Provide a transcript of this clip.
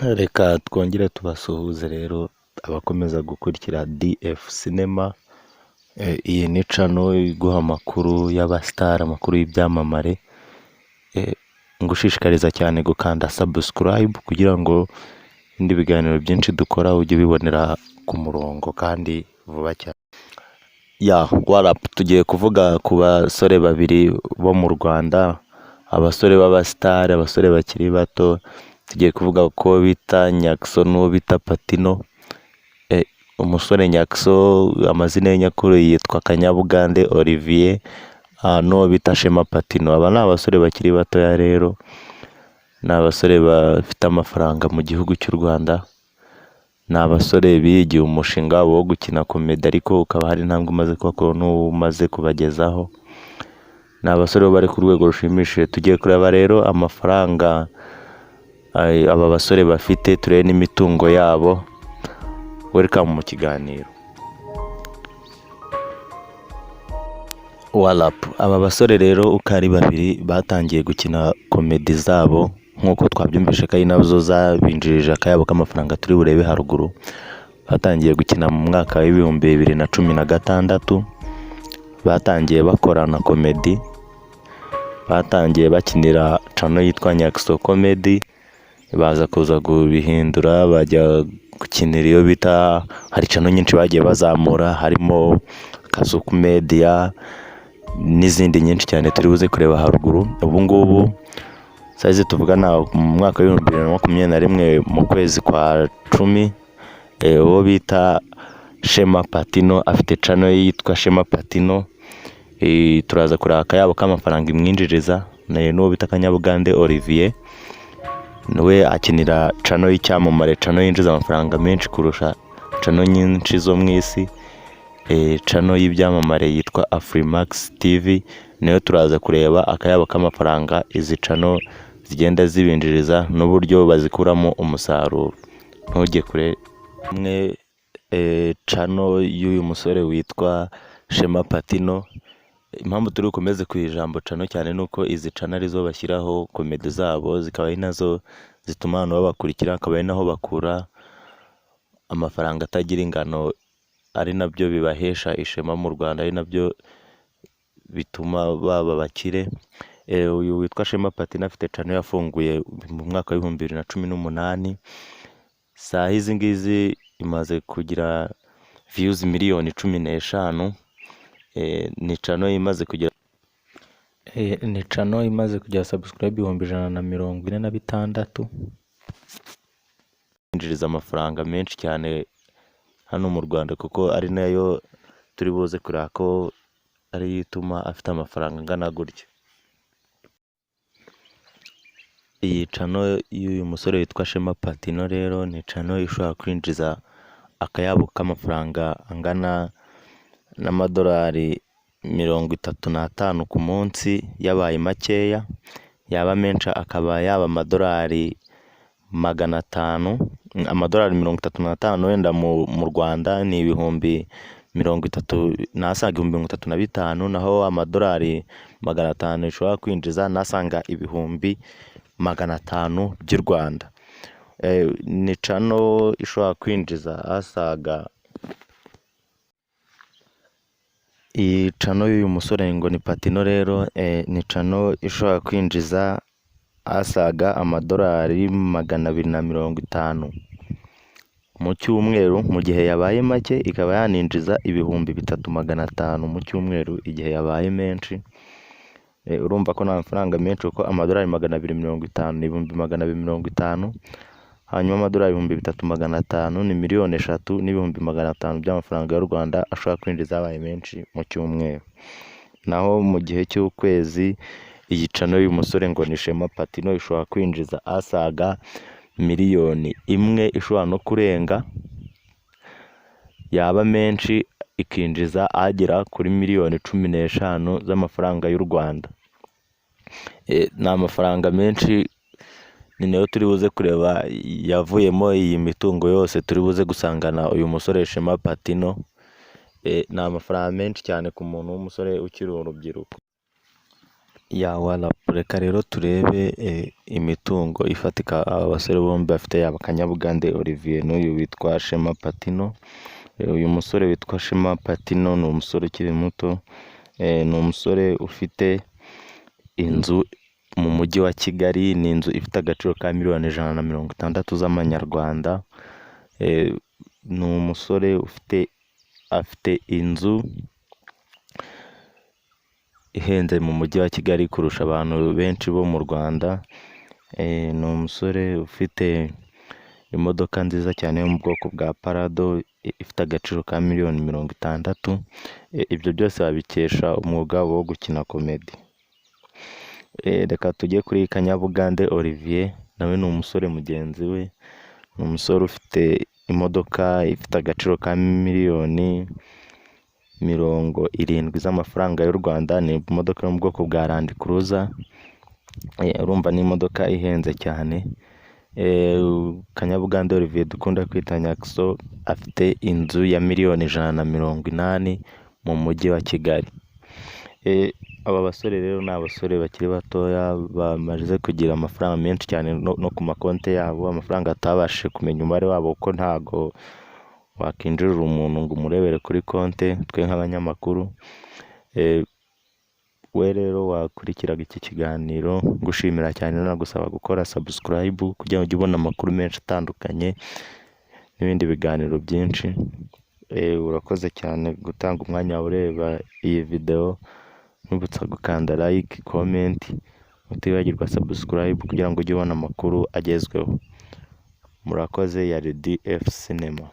Reka twongere tubasuhuze rero abakomeza gukurikira DF Cinema, iyi ni channel iguha amakuru y'abasitari, amakuru y'ibyamamare, ngushishikariza cyane gukanda subscribe kugira ngo ibindi biganiro byinshi dukora ujye ubibonera ku murongo kandi vuba cyane. Yeah, what up, tugiye kuvuga ku basore babiri bo mu Rwanda, abasore b'abasitari, abasore bakiri bato. Tugiye kuvuga ko bita Nyaxo n'uwo bita Patino. Umusore Nyaxo, amazina ye nyakuri yitwa Kanyabugande Olivier, n'uwo bita Shema Patino. Aba ni abasore bakiri batoya rero, ni abasore bafite amafaranga mu gihugu cy'u Rwanda, ni abasore bigiye umushinga wabo wo gukina comedy, ariko ukaba hari intambwe umaze kubakora n'uwo umaze kubagezaho. Ni abasore bari ku rwego rushimishije. Tugiye kureba rero amafaranga aba basore bafite, turebe n'imitungo yabo. Welcome mu kiganiro. What up, aba basore rero uko ari babiri batangiye gukina comedy zabo, nk'uko twabyumvishe ko ari nazo zabinjirije akayabo k'amafaranga turi burebe haruguru. Batangiye gukina mu mwaka wa 2016, batangiye bakorana comedy, batangiye bakinira channel yitwa Nyaxo Comedy, baza kuza kubihindura bajya gukinira iyo bita, hari channel nyinshi bagiye bazamura, harimo Kasuku Media n'izindi nyinshi cyane turi buze kureba haruguru. Ubu ngubu size tuvugana, mu mwaka wa 2021, mu kwezi kwa 10, uwo bita Shema Patino afite channel yitwa Shema Patino. Turaza kureba akayabo k'amafaranga imwinjiriza, n'uwo bita Kanyabugande Olivier, we akinira channel y'icyamamare, channel yinjiza amafaranga menshi kurusha channel nyinshi zo mu isi, channel y'ibyamamare yitwa Afrimax TV. Nayo turaza kureba akayabo k'amafaranga izi channel zigenda zibinjiriza n'uburyo bazikuramo umusaruro. Ntujye kure. Umwe, channel y'uyu musore witwa Shema Patino. Impamvu turi bukomeze ku ijambo channel cyane ni uko izi channel arizo bashyiraho comedy zabo, zikaba ari nazo zituma abantu babakurikira, akaba ari naho bakura amafaranga atagira ingano, ari nabyo bibahesha ishema mu Rwanda, ari nabyo bituma baba abakire. Uyu witwa Shema Patino afite channel yafunguye mu mwaka wa 2018, saha izi ngizi imaze kugira views miliyoni 15. Ni channel imaze kugira subscribe 146,000, yinjiriza amafaranga menshi cyane hano mu Rwanda, kuko ari nayo turi buze kureba ko ariyo ituma afite amafaranga angana gutya. Iyi channel y'uyu musore witwa Shema Patino rero ni channel ishobora kwinjiza akayabo k'amafaranga angana n'amadolari 35 ku munsi yabaye makeya, yaba menshi akaba yaba amadolari 500. Amadolari 35 wenda mu Rwanda ni 30,000, n'asaga 35,000, naho amadolari 500 ishobora kwinjiza n'asaga 500,000 by'u Rwanda. Ni channel ishobora kwinjiza asaga. Iyi channel y'uyu musore ngo ni Patino rero, ni channel ishobora kwinjiza asaga amadolari 250 mu cyumweru mu gihe yabaye make, ikaba yaninjiza 3,500 mu cyumweru igihe yabaye menshi. Urumva ko ni amafaranga menshi, kuko amadolari 250 ni 250,000, hanyuma amadolari 3,500 ni miliyoni 3 n'ibihumbi 500 by'amafaranga y'u Rwanda ashobora kwinjiza yabaye menshi mu cyumweru. Naho mu gihe cy'ukwezi, iyi channel y'uyu musore ngo ni Shema Patino ishobora kwinjiza asaga miliyoni 1, ishobora no kurenga, yaba menshi ikinjiza agera kuri miliyoni 15 z'amafaranga y'u Rwanda. Ni amafaranga menshi, ni nayo turi buze kureba yavuyemo iyi mitungo yose turi buze gusangana uyu musore Shema Patino. Ni amafaranga menshi cyane ku muntu w'umusore ukiri urubyiruko. Ya warapu, reka rero turebe imitungo ifatika aba basore bombi bafite, yaba Kanyabugande Olivier n'uyu witwa Shema Patino. Uyu musore witwa Shema Patino ni umusore ukiri muto, ni umusore ufite inzu mu mujyi wa Kigali, ni inzu ifite agaciro ka miliyoni 160 z'amanyarwanda. Ni umusore afite inzu ihenze mu mujyi wa Kigali kurusha abantu benshi bo mu Rwanda. Ni umusore ufite imodoka nziza cyane yo mu bwoko bwa Prado ifite agaciro ka miliyoni 60. Ibyo byose babikesha umwuga wo gukina comedy. Reka tujye kuri Kanyabugande Olivier, nawe ni umusore mugenzi we, ni umusore ufite imodoka ifite agaciro ka miliyoni 70 z'amafaranga y'u Rwanda, ni imodoka yo mu bwoko bwa Land Cruiser, urumva ni imodoka ihenze cyane. Kanyabugande Olivier dukunda kwita Nyaxo afite inzu ya miliyoni 180 mu mujyi wa Kigali. Aba basore rero ni abasore bakiri batoya bamaze kugira amafaranga menshi cyane no ku makonti yabo, amafaranga atabashije kumenya umubare wabo kuko ntago wakinjirira umuntu ngo umurebere kuri konti, twe nk'abanyamakuru. We rero wakurikiraga iki kiganiro, ngushimira cyane, nagusaba gukora subscribe kugira ngo ujye ubona amakuru menshi atandukanye n'ibindi biganiro byinshi. Urakoze cyane gutanga umwanya wawe ureba iyi video, nkwibutsa gukanda like, comment, utibagirwa subscribe kugira ngo ujye ubona amakuru agezweho. Murakoze, yari DF Cinema.